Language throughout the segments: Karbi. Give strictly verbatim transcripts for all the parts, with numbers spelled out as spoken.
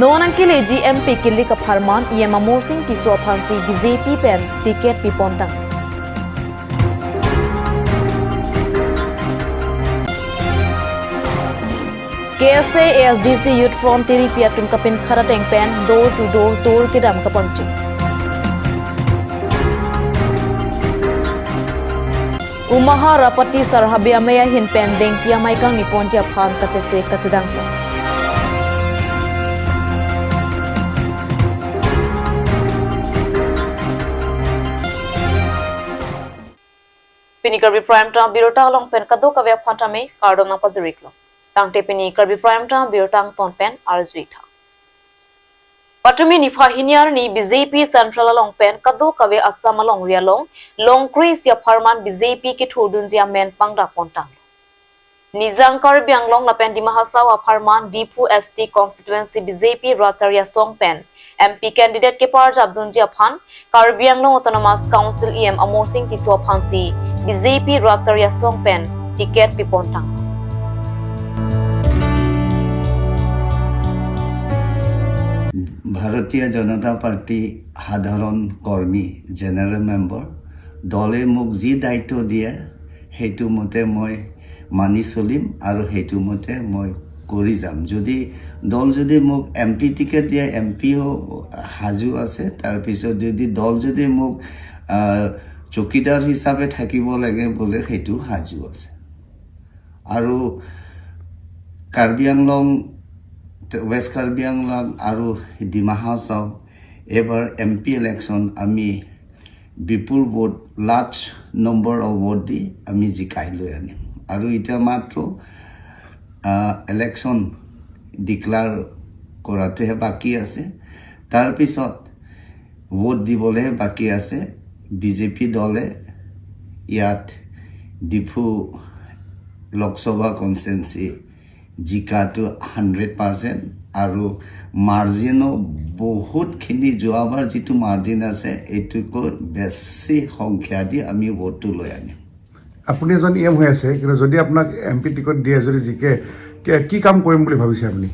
Non nangkeleji M P kilik apharman E M Amarsing Tisso aphansi B J P pen ticket pipontang. K S A, A S D C Youth Front Tiripi atum kapinkhat ateng pen door to door tour kedam kapangcheng. Umahar apatni Sar Habe Amei ahin pen Dengpi Amei kangni ponji aphan kachesek kachedang pon. Pini Karbi Prime Time birta along pen kadokave aphan tame kardom nangpajir-iklo. Tangte pini Karbi Prime Time birta angton pen arju-ik tha. Patumi niphai hini arni B J P Central along pen kadokave Assam alongri along longkre isi apharman B J P kethurdunji amen pangdak pontang. Nijang Karbi Anglong lapen Dima Hasao apharman Diphu S T constituency B J P rat chari asong pen M P candidate keparjapdunji aphan Karbi Anglong Autonomous Council E M Amarsing Tisso aphansi B J P rat chari asong pen ticket pipontang. ভাৰতীয় জনতা পাৰ্টি সাধাৰণ কৰ্মী, general member, দলে মোক যি দায়িত্ব দিয়ে, সেইটো মতে মই মানি চলিম আৰু সেইটো মতে মই কৰি যাম। যদি দল যদি মোক এম পি টিকেট দিয়ে, এম পিও সাজু আছে। তাৰপিছত যদি দল যদি মোক, আহ, চকীদাৰ হিচাপে থাকিব লাগে বোলে, সেইটো সাজু আছে। আৰু কাৰ্বি আংলং, ৱেষ্ট কাৰ্বি আংলং আৰু ডিমা হাছাও এইবাৰ এম পি ইলেকশ্যন আমি বিপুল vote, large number of vote দি আমি জিকাই লৈ আনিম। আৰু এতিয়া মাত্ৰ, আহ, ইলেকশ্যন ডিক্লেয়াৰ কৰাটোহে বাকী আছে। তাৰপিছত ভোট দিবলৈহে বাকী আছে। বি জে পি দলে ইয়াত ডিফু লোকসভা কনষ্টিটুৱেঞ্চি জিকাটো হাণ্ড্ৰেড পাৰ্চেণ্ট আৰু মাৰ্জিনো বহুতখিনি, যোৱাবাৰ যিটো মাৰ্জিন আছে, এইটোতকৈ বেছি সংখ্যা দি আমি ভোটটো লৈ আনিম। আপুনি এজন ই এম হৈ আছে, কিন্তু যদি আপোনাক এম পি টিকট দিয়ে, যদি জিকে, কি, কি কাম কৰিম বুলি ভাবিছে আপুনি?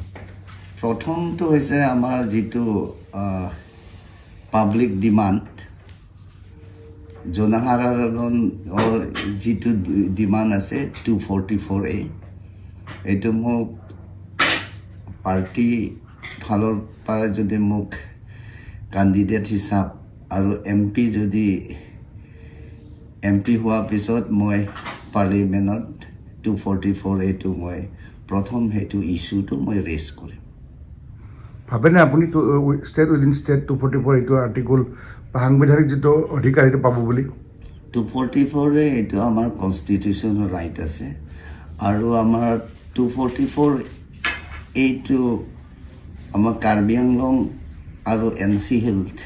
প্ৰথমটো হৈছে আমাৰ যিটো, আহ, পাব্লিক ডিমাণ্ড, জনসাধাৰণৰ যিটো ডি-, ডিমাণ্ড আছে টু ফৰ্টি ফ'ৰ এ, এইটো মোক পাৰ্টি ফালৰ পৰা যদি মোক কেণ্ডিডেট হিচাপ আৰু এম পি যদি, এম পি হোৱাৰ পিছত মই পাৰ্লিমেণ্টত টু ফৰ্টি ফ'ৰ এটো মই প্ৰথম সেইটো ইছ্যুটো মই ৰেইজ কৰিম। ভাবেনে আপুনি two, state within state two forty four এইটো আৰ্টিকল বা সাংবিধানিক যিটো অধিকাৰ, সেইটো পাব বুলি? টু ফৰ্টি ফ'ৰ এ এইটো আমাৰ কনষ্টিটিউশ্যনৰ ৰাইট আছে আৰু আমাৰ টু ফৰ্টি ফ'ৰ এইটো আমাৰ কাৰ্বি আংলং আৰু এন চি হিলছ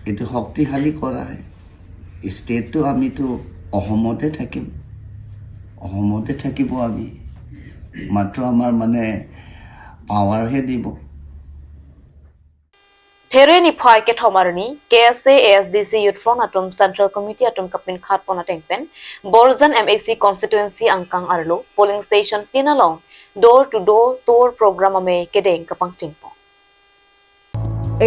এইটো শক্তিশালী কৰা হয়। ষ্টেটটো আমিতো অসমতে থাকিম, অসমতে থাকিব আমি, মাত্ৰ আমাৰ মানে পাৱাৰহে দিব। Thereni phai kethom arni K S A, A S D C Youth Front atum Central Committee atum kapinkhat pon ateng pen Borjan M A C constituency angkang arlo polling station tin along door to door tour program amei kedeng kapangcheng pon.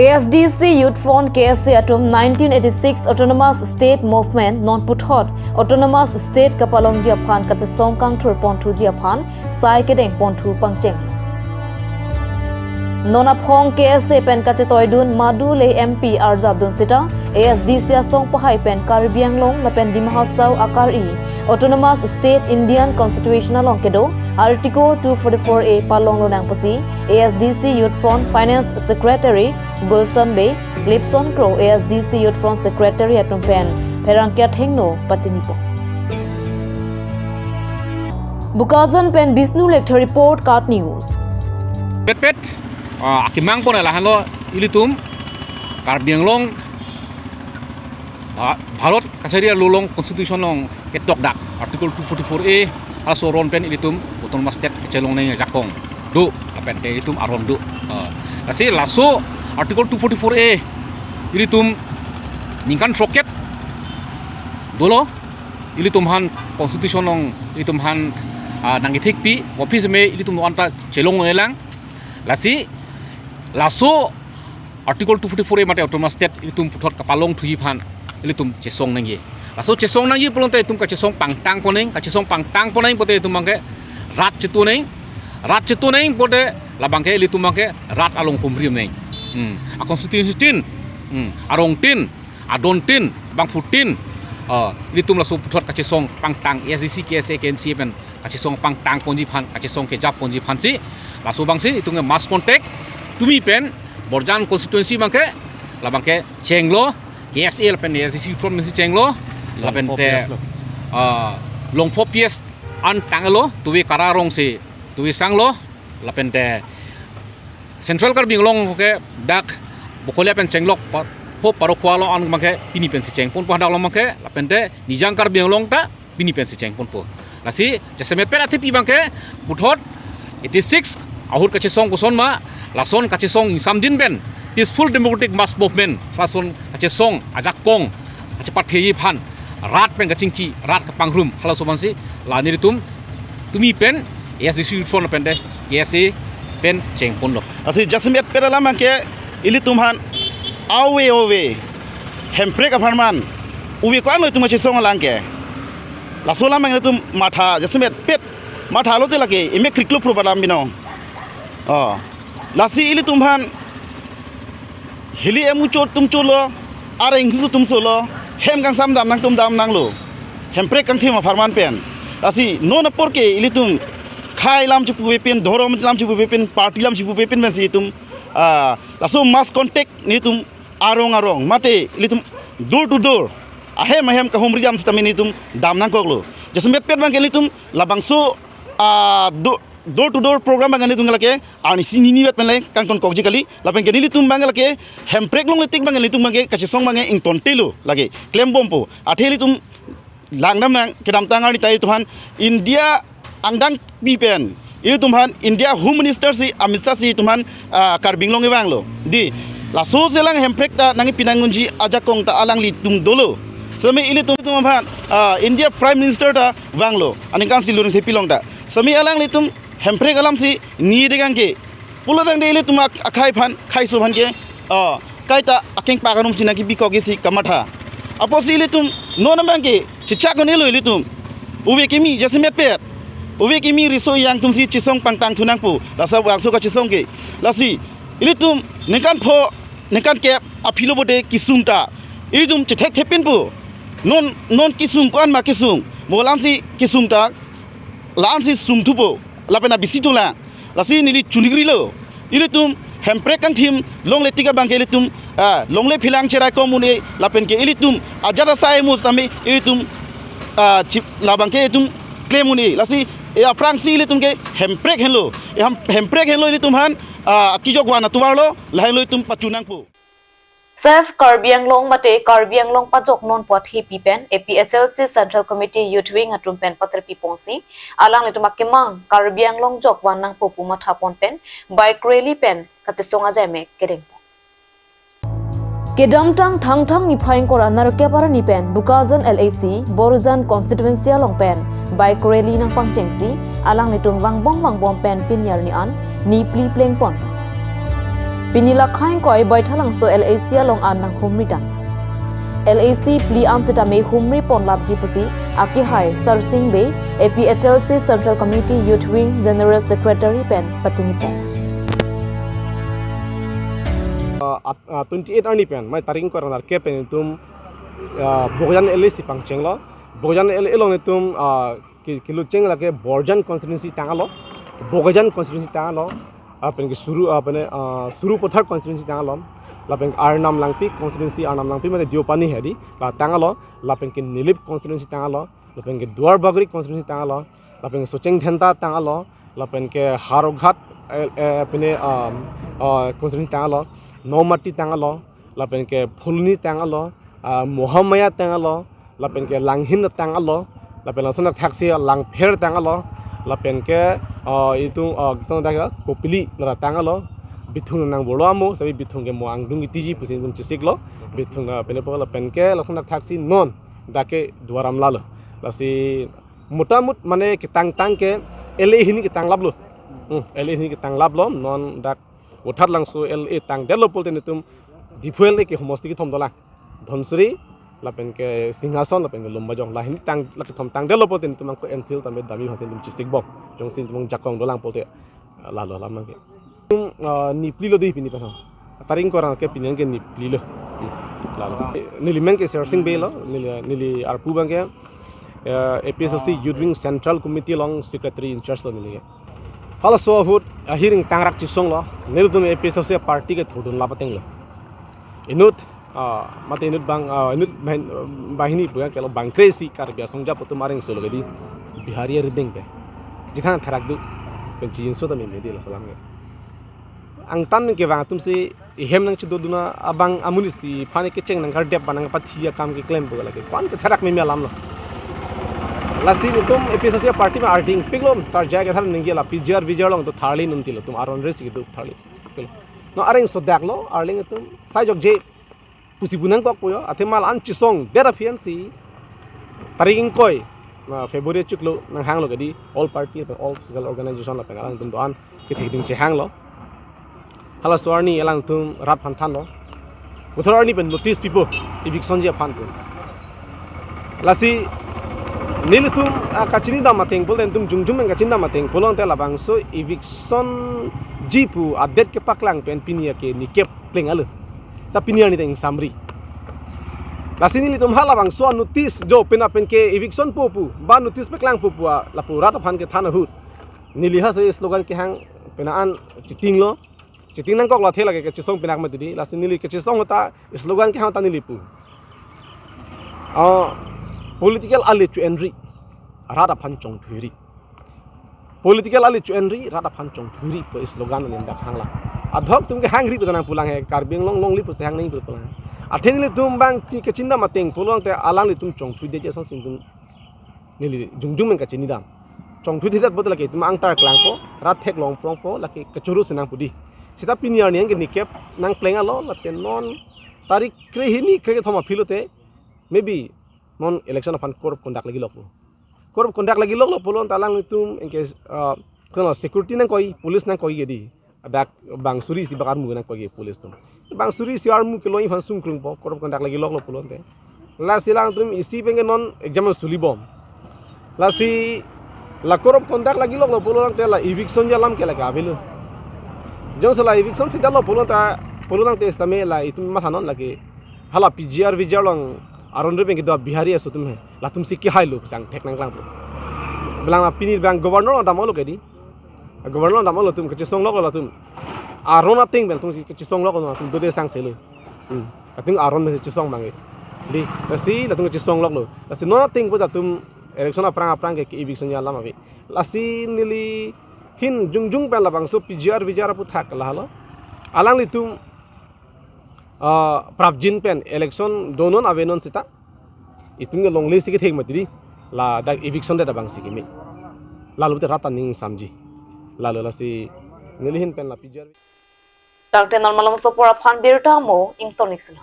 A S D C Youth Front K S A atum nineteen eighty-six Autonomous State Movement non puthot Autonomous State kapalongji aphan kachesong kangthur ponthuji aphan sai kedeng ponthu pangcheng. Non aphong K S A pen kachetoidun madu le M P arjapdun sita A S D C asong pahai pen Karbi Anglong lapen Dima Hasao akari Autonomous State Indian Constitution along kedo Article two forty-four A palong lonang pusi A S D C Youth Front Finance Secretary Gulson Bey, Lipson Kro, A S D C Youth Front Secretary atum pen pherangke athengno pachinipo. Bokajan pen Bishnu Lekthe report, KAT News. Petpet, ah, akemang pon lahelo ilitum Karbi Anglong, ah, Bharat kachari arlo along constitution along ketok dak Article two forty-four A, halaso aron pen ilitum Autonomous State kachelong nangji ajakong do, lapen te ilitum aron do. Ah, lasi laso Article two forty-four A ilitum ningkan throkkep dolo, ilitum aphan constitution along ilitum aphan, ah, nangkethekpi, office me ilitum anta chelong elang. Lasi Laso Article two forty-four A mate Autonomous State ilitum puthot kapalongthuji aphan ilitum chesong nangji. Laso chesong nangji pulote itum kachesong pangtang ponnang, kachesong pangtang ponnang pote itum abangke rat chetu nang, rat chetu nang pote labangke ilitum abangke rat along humri nang. Hmm. A constituency tin, hmm, arong tin, adon tin, bangphu tin, ah, ilitum laso puthot kachesong pangtang A S D C, K S A, K N C A pen kachesong pangtang ponji aphan, kachesong kejap ponji aphansi, laso abangsi itum ke mass contact tumi pen Borjan constituency abangke, labangke chenglo, K S A lapen A S D C front pensi chenglo, lapen Longpho te, P S lo. Ah, Longpho P S an tanglo, Tuve Kara arongsi Tuve Sanglo, lapen te Central Karbi Anglong ke dak Bokolia pen chenglok pa, ho Parokhowa lo an abangke pini pensi chengponpo hadak lo abangke, lapen te Nijang Karbi Anglong ta pini pensi chengponpo. Lasi jasemet pen athepi abangke puthot eighty-six ahut kachesong koson ma, lason kachesong ingsamdin pen peaceful democratic mass movement, lason kachesong ajakong kachepatheji aphan, rat pen kachingki, rat kapangrum, halaso aphansi la nelitum tumi pen A S D C front pen te K S A pen chengponlo. Lasi jasemet pen alam abangke ilitum aphan ave ave hemprek apharman ave ko-an lo itum kachesong alang ke. Laso alam abang itum matha jasemet pen matha lote lake emek kriklo pro alam binong. Oh. Lasi ilitum aphan hili emuchot atum chotlo, areng husu atum solo, hem kangsam dam nang atum dam nanglo. Hemprek kangthim apharman pen. Lasi non apor ke ilitum khei alam chipupe pen, dhorom alam chipupe pen, party alam chipupe pen pensi itum, ah, laso mass contact nelitum arong arong mate ilitum door to door, ahem ahem kahumri jam sitame nelitum dam nangkoklo. Jasemet pen abangke ilitum labangso, ah, do-, door to door program abang nelitum lake arnisi nini vet pen le kangtonkokji kali, lapen ke nelitum abang lake hemprek longle tik abang nelitum abang kachesong abang ingtontelo lake klembompo. Athe ilitum langdam nang, kedamtang arni ta ilitum aphan India angdeng pi pen, ilitum aphan India Home Minister si Amit Shah si itum aphan, ah, Karbi Anglong kevanglo. Dei, laso selang hemprek ta nangkepi nangji ajakong ta alanglitum dolo. Sitame ilitum, ilitum aphan, ah, India Prime Minister ta vanglo. Aningkan si Luring Thepi along ta. Sitame alanglitum hemprek alamsi nidekang ke. Pulo tangte ilitum ak-, akhei aphan, kheiso aphan ke, ah, kaita akeng pakarumsi nangkepikokji si kamatha. Apotsi ilitum non abangke chechak un-elo ilitum. Ove kimi jasemet pen, ove kimi riso ejang atumsi chesong pangtangthu nangpo. Laso bangso kachesong ke. Lasi ilitum ningkan pho, ningkan kep aphi lo pote kesung ta ilitum chethekthepinpo. Non, non kesung ko-an ma kesung. Mo la-ansi kesung ta la-ansi sungthupo, lapen abisi thulang. Lasi neli chinigrilo. Ilitum hemprek kangthim longle tik abangke ilitum, ah, longle philang cherai kom un-e, lapen ke ilitum ajat asai mus tame ilitum, ah, chip, labangke ilitum klem un-e. Lasi e aphrangsi ilitum ke hemprek henlo. E hem-, hemprek henlo ilitum aphan, ah, kejok van atovar lo, lahenlo itum pachu nangpo. Save Karbi Anglong mate Karbi Anglong pajok non pu athepi pen A P H L C Central Committee Youth Wing atum pen paterpi ponsi, alanglitum akemang Karbi Anglong jok van nangpo pu mathapon pen bike rally pen kachesong ajai mek kedengpo. Kedamtang Thangthang niphai ingkoi ra nerkep arni pen Bokajan L A C Borjan constituency along pen bike rally nangpangchengsi alanglitum vangbom vangbom pen pini arni an ni phli plengpon. Pini la ingkoi Baithalangso L A C along an nanghumri dam. L A C phli an sitame humri ponlapji pusi akehai Sarsing Bey, A P H L C Central Committee Youth Wing General Secretary pen pachinipon. Ah, at-, ah, twenty-eight arni pen, mai tarik ingkoi ra nerkep pen itum, ah, Bokajan L A C pangchenglo. Bokajan L A along itum, ah, ke-, kelucheng lake Borjan constituency tanglo, Bokajan constituency tanglo, lapen ke Suru, ah, pene, ah, Sarupathar constituency tanglo, lapen Arnam Langpi constituency, Arnam Langpi mate Deopani hedi, la tanglo, lapen ke Nilip constituency tanglo, lapen ke Duarbagori constituency tanglo, lapen ke Socheng Dhenta tanglo, lapen ke Howraghat, eh, eh, pene, ah, ah, constituency tanglo, Nomati tanglo, lapen ke Phuloni tanglo, ah, Mahamaya tanglo, lapen ke Langhin tanglo, lapen lason thaksi Langpher tanglo, lapen ke, ah, itum, ah, lason dak Kopili la tanglo, Bithung nang bolo amo, sabi Bithung ke mo angdung itiji pusi itum chesiklo, Bithung na pene po lapen ke lason thaksi non dak ke Duar Amla lo. Lasi motamot mane ketangtang ke L A hini ketanglaplo. Hmm, L A hini ketanglaplo, non dak Vothatlangso L A tangdetlo pulote nelitum Diphu L A ke homosti kethom dolang. Dhansiri, lapen ke Singhason, lapen ke Lumbajong. La hini tang, la kethom tangdetlo pulote nelitum angko N C L tame dami aphansi nelitum chesik bom. Jongsi nelitum jakong dolang pulote, lalo alam abangke. Nelitum, ah, niphli lo dei pini aphan. Tarik ingkoi ra ke pini abangke niphli lo. Hmm, lalo. Neli men ke Sersing Bey lo, neli, neli arpu abangke, eh, A P H L C Youth Wing Central Committee along Secretary in charge lo neli. Halaso ahut ahiring tangrak chesong lo, nelitum A P H L C party ke thurdun lap ateng lo. Inut, ah, mate inut bang, ah, inut bahin-, bahini pu abangke lo bangkre isi Karbi asong ajapo atum areng solo kedi Bihari arideng pen. Chethang therak do, pen chijinso tame medi laso alam ke. Angtan kevang atumsi ihem nangchedodun abang amonit isi aphan kecheng nangkardep ba nangpathi akam keklem pu lake. Pan ke therak meme alam lo. Lasi nelitum A P H L C party ma arding piklo, sar jai kethar ningje la P G R V G R along do tharli nunti lo, atum aron resi do tharli. Piklo. Non areng sodak lo, arleng atum sai jokje pusi pu nangkokpo yo, athema la-an chesongdet aphi ansi tarik ingkoi, ah, February chiklo nanghanglo kedi, all party lapen all social organization lapen alangtum do-an kethekding chehanglo. Halaso arni alangtum rat aphan thanlo. Puthot arni pen notice pipo, evictionji aphan pu. Lasi nelitum, ah, kachinidam ateng pulote, nelitum jongjong pen kachinidam ateng pulote labangso evictionji pu a-date kepaklang pen pini ake nikep pleng alo. Sa pini arni ta ingsamri. Lasi nelitum halabangso notice jo pen apen ke eviction po pu, ba notice paklangpo pu a, lapu rat aphan kethan ahut, neli halaso slogan kehang pen an chetinglo. Cheting nangkok lo athe lake kechesong pinak mati dei. Lasi neli kechesong ahut ta slogan kehang ta neli pu, ah, political ali chu-enri, rat aphan chongthuiri. Political ali chu-enri, rat aphan chongthuiri pu slogan neli dak hanglang. Adhok atum ke hangri pu ta nangpulang he, Karbi Anglong longle pusi hang nangji pu pulang. Athe nelitum abang ke-, kachinidam ateng pulote alanglitum chongthuidet asonsi nelitum, neli jongjong pen kachinidam. Chongthuidet pulote lake itum angtar klangpo, rat theklong prongpo, lake kachoro si nangpu dei. Seta pini arni abangke nikep nangpleng alo, lapen non tarik krehini krekethom aphi lote, maybe non election aphan code of conduct lagi lokpo. Code of conduct lagi loklo pulote alanglitum anke, ah, kono security nangkoi, police nangkoi kedi. Dak bang suri isi bak armu nangkoi ke police atum. Bang suri isi armu kelongji aphan sungkrungpo, code of conduct lagi loklo pulote. Lasi alangtum isi abangke non exam suli bom. Lasi la code of conduct lagi loklo pulote la evictionji alam ke lake avelo. Jongsi la eviction si detlo pulote, pulote sitame la itum mathanon lake hala P G R V G R along aron ri abangke do Bihari aso atum he. Latumsi kehailo sang thek nangklangpo. Belang la pini abang governor damlo kedi. Governor damlo atum kachesong loklo atum. Aron ateng pen atum kachesong loklo atum dode sangselo. Hmm. Atum aron pen chesong abangke. Dei, lasi latum kachesong loklo. Lasi non ateng pu atum election aphrang aphrang ke, ke evictionji alam ave. Lasi neli ahin jongjong pen labangso P G R V G R aphuthak lahelo. Alanglitum, ah, prapjin pen election donon avenon seta itum ke longle si kethek mati dei, ladak eviction det abangsi keme. Lalo te rat aning samji. Lalo lasi neli ahin pen la P G R. Tangte non malomso apor aphan birta mo ingtonik sina.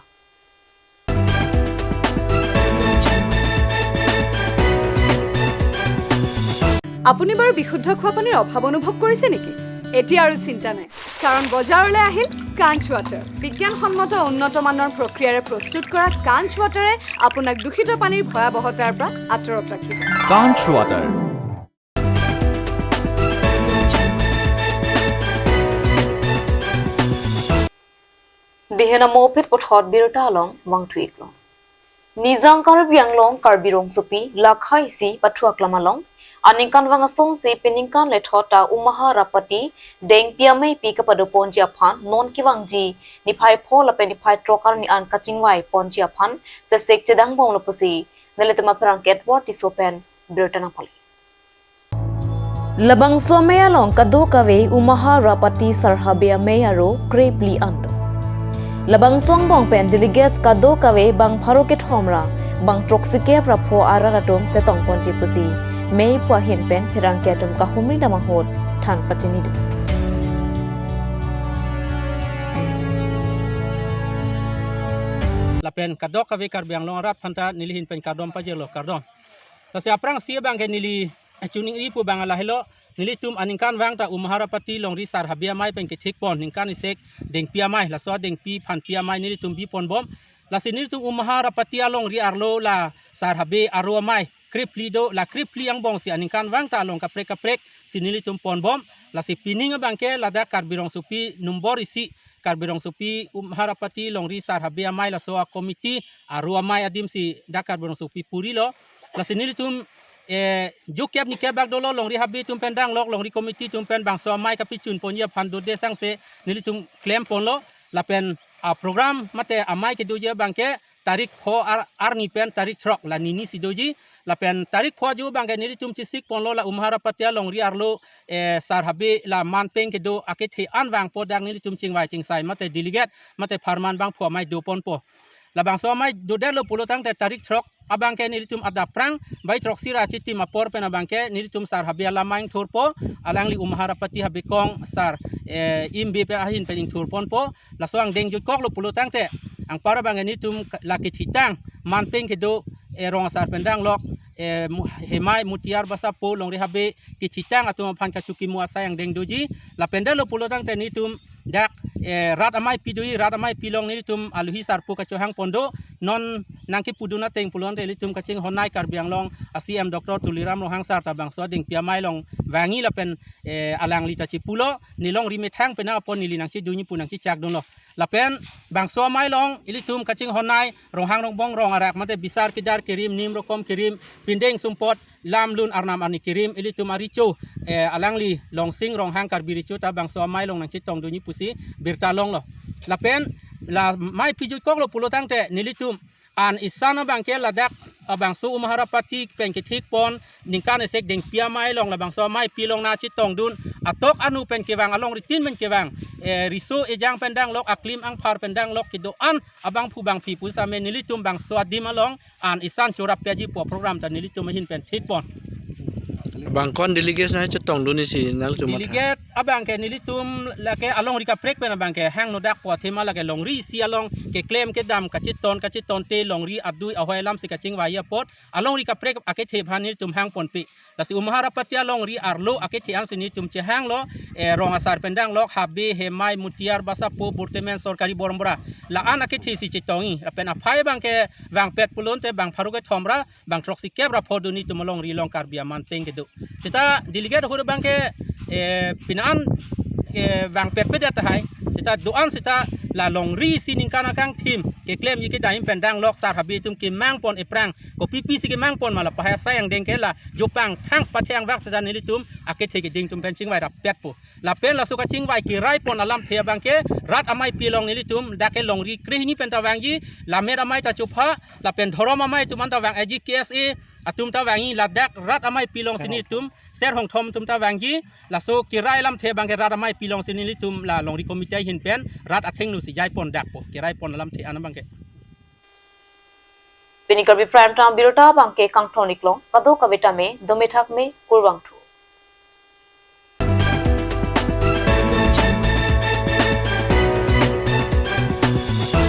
আপুনি বাৰু বিশুদ্ধ খোৱা পানীৰ অভাৱ অনুভৱ কৰিছে নেকি? এতিয়া আৰু চিন্তা নাই, কাৰণ বজাৰলৈ আহিল কাঞ্চ ৱাটাৰ। বিজ্ঞানসন্মত উন্নত মানৰ প্ৰক্ৰিয়াৰে প্ৰস্তুত কৰা কাঞ্চ ৱাটাৰে আপোনাক দূষিত পানীৰ ভয়াৱহতাৰ পৰা আঁতৰত ৰাখিব। Kanch Water. Dihena mopet pothot birta along vangthu-ik long. Nijang Karbi Anglong Karbi Rongsopi lakha isi pathu aklam along aningkanvang asonsi peningkan lethot ta Umaha Rapati Dengpi Ameipi kapadoponji aphan non kevangji niphai pho lapen niphai throk arni an kachingvaiponji aphan chesik chedangbomlo pusi nelitum apherangke Edward Tisso pen birta nangpale. Labangso amei along kadokave Umaha Rapati Sarhabe Amei aro krephli an do. Labangso angbong pen delegates kadokave bang pharo kethom ra bang throksi kep ra pho arat atum chetongponji pusi mei pu ahin pen pherangke atum kahumri dam ahut than pachini do. Lapen kadokave Karbi Anglong arat aphanta neli ahin pen kardom pajirlo, kardom. Lasi aphrangsi abangke neli chuningri pu abang lahelo, nelitum aningkanvang ta Umharapati longri Sar Habe amei pen kethekpon ningkan isi Dengpi amei, laso Dengpi Phanpi amei nelitum biponbom. Lasi nelitum Umharapati alongri arlo la Sar Habe aro amei krephli do, la krephli angbong si aningkanvang ta along kaprek kaprek si nelitum ponbom. Lasi pining abangke ladak Karbi Rongsopi nombor isi, Karbi Rongsopi Umharapati longri Sar Habe amei laso a-committee aro amei adim si dak Karbi Rongsopi purilo. Lasi nelitum, eh, jukep nikep bak dolo, longri habe atum pen danglok, longri committee atum pen bangso amei kapachunponji aphan dode sangse nelitum klemponlo. Lapen a-program mate amei kedoji abangke tarik pho ar, arni pen tarik throk, la nini si doji. Lapen tarik pho ajo abangke nelitum chesikponlo la Umharapati alongri arlo, eh, Sar Habe la manpeng kedo akethe an vangpo dak nelitum chingvai chingsai mate delegate mate pharman bangphu amei doponpo. Labangso amei dodetlo pulo tangte tarik throk abangke nelitum adap aphrang bai throksi ra chitim apor pen abangke nelitum Sar Habe alam ingthurpo, alangli Umharapati Habe kong Sar, eh, Imbe pen ahin pen ingthurponpo. Laso angdeng jutkoklo pulo tangte anpar abangke nelitum ka-, la kethitang manpeng kedo, eh, rong asar pen danglok, eh, Mu-, Hemai Mutiar Basapo longri habe kethitang atum aphan kachukimo asai angdeng doji. Lapen detlo pulo tangte nelitum dak, eh, rat ameipi doji, rat ameipi along nelitum alohi sarpo kachohangpon do. Non nangkipudun ateng pulote nelitum kachinghonnei Karbi Anglong a-C M Doctor Tuliram Ronghang sir ta bangso Dengpi amei along vangji lapen, eh, alangli ta chepulo, ne longri methang penang apot neli nangchedunji pu nangchechakdunlo. Lapen bangso amei along ilitum kachinghonnei Ronghang Rongbong rong arak mate bisar kidar kerim, nim rokom kerim, pindeng sumpot, lam lun arnam arni kerim, ilitum arecho, eh, alangli Longsing Ronghang Karbi Recho ta bangso amei along nangchetongdunji pusi birta longlo. Lapen la ameipi jutkoklo pulo tangte nelitum an isan abangke ladak abangso Umharapati pen kethekpon ningkan isi Dengpi amei along labangso ameipi along nangchetongdun atok anu pen kevang, alongritin pen kevang, eh, riso ejang pen danglok, aklim angphar pen danglok kedo-an abangphu bangphi pusitame nelitum bangso adim along an isan chorap peji pu program ta nelitum ahin pen thekpon. Bang kon delegate nangchetongdun isi nangtum matha? Delegate abangke nelitum lake alongri kaprek pen abangke hangno dakpo, athema lake longri isi along keklem kedam kacheton kachetonte longri adui ahoi alam si kachingvai apot alongri kaprek akethe aphan nelitum hangponpe. Lasi Umharapati alongri arlo akethe ansi nelitum chehanglo, eh, rong asar pen danglok Habe, Hemai, Mutiar Basapo, Burtemen, Sorkari, Bormbora. La-an akethe si chetongji. Lapen aphai abangke vangpet pulote bang pharo kethom ra bang throksi kep ra pho do nelitum alongri along Karbi amanpeng kedo. Seta delegate ahut abangke, eh, pini an, eh, vangpetpedet tahai. Seta do-an seta la longri isi ningkan akangthim keklemji kedam pen danglok Sar Habe atum kemangpon aphrang, kopipi si kemangpon ma la pahai asai angdeng ke la jopang thang pathang vak seta nelitum akethe keding atum pen chingvai rappetpo. Lapen laso kachingvai keraipon alamthe abangke rat ameipi along nelitum dak ke longri krehini pen ta vangji, lammet amei ta chopha, lapen dhorom amei atum an ta vang-eji, K S A atum ta vangji, ladak rat ameipi alongsi nelitum Ser Hongthom atum ta vangji. Laso kerai alamthe abangke rat ameipi alongsi nelitum la longri committee ahin pen rat athengno si jaipon dakpo, keraipon alamthe an abangke. Pini Karbi Prime Time birta abangke kangthronik long, kadokave tame dome thakme, kurvangthu.